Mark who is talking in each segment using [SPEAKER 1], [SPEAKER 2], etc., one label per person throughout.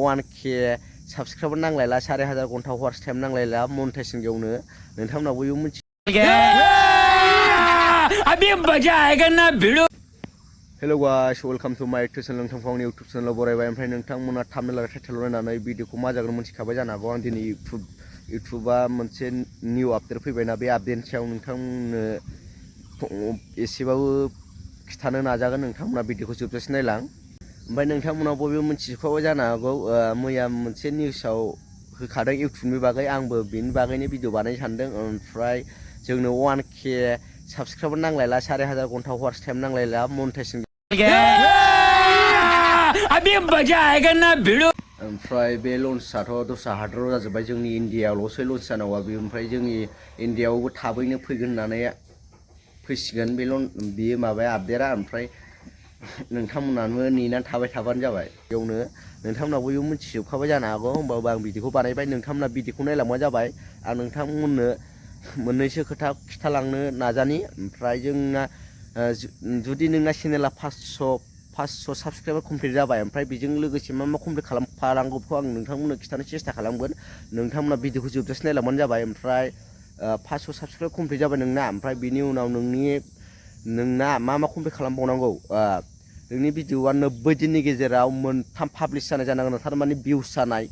[SPEAKER 1] 1K subscriber नांलायला 4,500 घन्टा watch time नांलायला monetization गेवनो नोंथांमोना बयबो मिथियो अभी मजा आएगा ना video hello guys welcome to my YouTube channel नोंथांखौ आंनि यूट्यूब चैनेलाव बरायबाय ओमफ्राय नोंथांमोना थाम्बनेल आरो टाइटेल नायनानै भिडिअखौ मा जागोन मिथिखाबाय जानो हागौ आं दिनै यूट्यूबा मोनसे निउ आपडेट फैबायना बे आपडेटनि सायाव नोंथांमोननो एसेबाबो खिथानो नाजागोन नोंथांमोना भिडिअखौ जोबजासिम नायलां ओमफ्राय नोंथांमोना बयबो मिथिखाबाय जानो हागौ मैया मोनसे निउसाव होखादों यूट्यूबनि बागै आंबो बेनि बागैनो भिडिअ बानायनो सानदों ओमफ्राय जोंनो 1K साबसक्राइबार नांलायला 4,500 घन्टा वाच टाइम नांलायला monetization अभी मजा आएगा ना भिडियो ओमफ्राय बे लन्चआथ' दस्रा हादराव जाजोब्बाय जोंनि इन्डियायावल'सो लन्च जानांगौ बे ओमफ्राय जोंनि इन्डियायावबो थाबैनो फैगोन होननानै फैसिगोन बेयो माबाया आपडेटआ ओमफ्राय नोंथांमोनानो नेनानै थाबाय थाबानो जाबाय बेयावनो नोंथांमोना बयबो मिथिजोबखाबाय जानो हागौ होमबाबो आं भिडिअखौ बानायबाय नोंथांमोना भिडिअखौ नायलांबानो जाबाय आं नोंथांमोननो मोननैसो खोथा खिथालांनो नाजानि ओमफ्राय जोंना जुदि नोंना चेनेला 500 साबसक्राइबार कमप्लिट जाबाय ओमफ्राय बेजों लोगोसे मा कमप्लिट खालामफानांगौ बेखौ आं नोंथांमोननो खिथानो सेस्था खालामगोन नोंथांमोना भिडिअखौ जोबजासिम नायलांबानो जाबाय ओमफ्राय 500 साबसक्राइब कमप्लिट जाबाय नोंना ओमफ्राय बिनि उनाव नोंना मा कमप्लिट खालामबावनांगौ नोंनि भिडिअआ 90 दिननि गेजेराव मोनथाम पाब्लिश जानाय जानांगोन थारमाने भिउस जानाय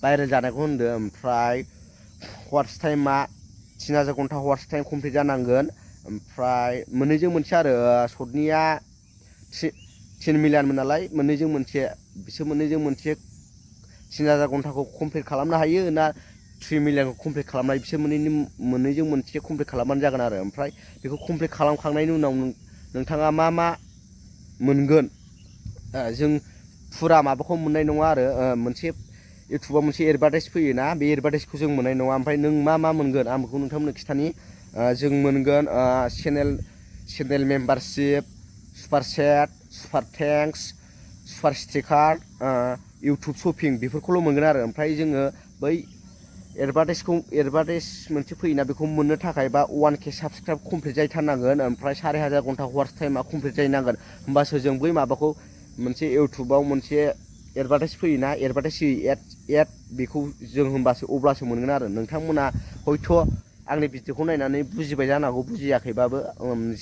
[SPEAKER 1] भाइरेल जानायखौ होनदों ओमफ्राय वाच टाइमा 3,000 घन्टा वाच टाइम कमप्लिट जानांगोन ओमफ्राय मोननैजों मोनसे आरो शर्टनिया 10 मिलियनमोन नालाय मोननैजों मोनसे बिसोर मोननैजों मोनसे 3,000 घन्टाखौ कमप्लिट खालामनो हायो ना 3 मिलियनखौ कमप्लिट खालामनाय बिसोर मोननैजों मोनसे कमप्लिट खालामबानो जागोन आरो ओमफ्राय बेखौ कमप्लिट खालामखांनायनि उनाव नोंथाङा मा मोनगोन जों फुरा माबाखौ मोननाय नङा आरो मोनसे यूट्यूबाव मोनसे एडभार्टाइज फैयोना बे एडभार्टाइजखौ जों मोननाय नङा ओमफ्राय नों मा मोनगोन आं बेखौ नोंथांमोननो खिथानि जों मोनगोन चेनेल मेम्बारशिप सुपार चेट super thanks super sticker YouTube shopping बेफोरखौल' मोनगोन आरो ओमफ्राय जोङो बै एडभार्टाइज मोनसे फैयोना बेखौ मोननो थाखाय बा 1K साबसक्राइब कमप्लिट जाहैथारनांगोन ओमफ्राय 4,500 घन्टा वाच टाइमा कमप्लिट जाहैनांगोन होमबासो जों बै माबाखौ मोनसे यूट्यूबाव मोनसे एडभार्टाइज फैयोना एडभार्टाइज होयो एड बेखौ जों होमबासो अब्लासो मोनगोन आरो नोंथांमोना हयथ' आंनि भिडिअखौ नायनानै बुजिबाय जानो हागौ बुजियाखैबाबो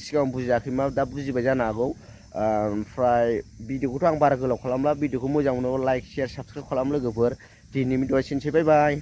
[SPEAKER 1] सिगां बुजियाखैमा दा बुजिबाय जानो हागौ ओमफ्राय भिडिअखौथ' आं बारा गोलाव खालामला भिडिअखौ मोजां मोनोबा लाइक शेयार साबसक्राइब खालाम लोगोफोर दिनैनि भिडिअआ एसेनोसै बाय बाय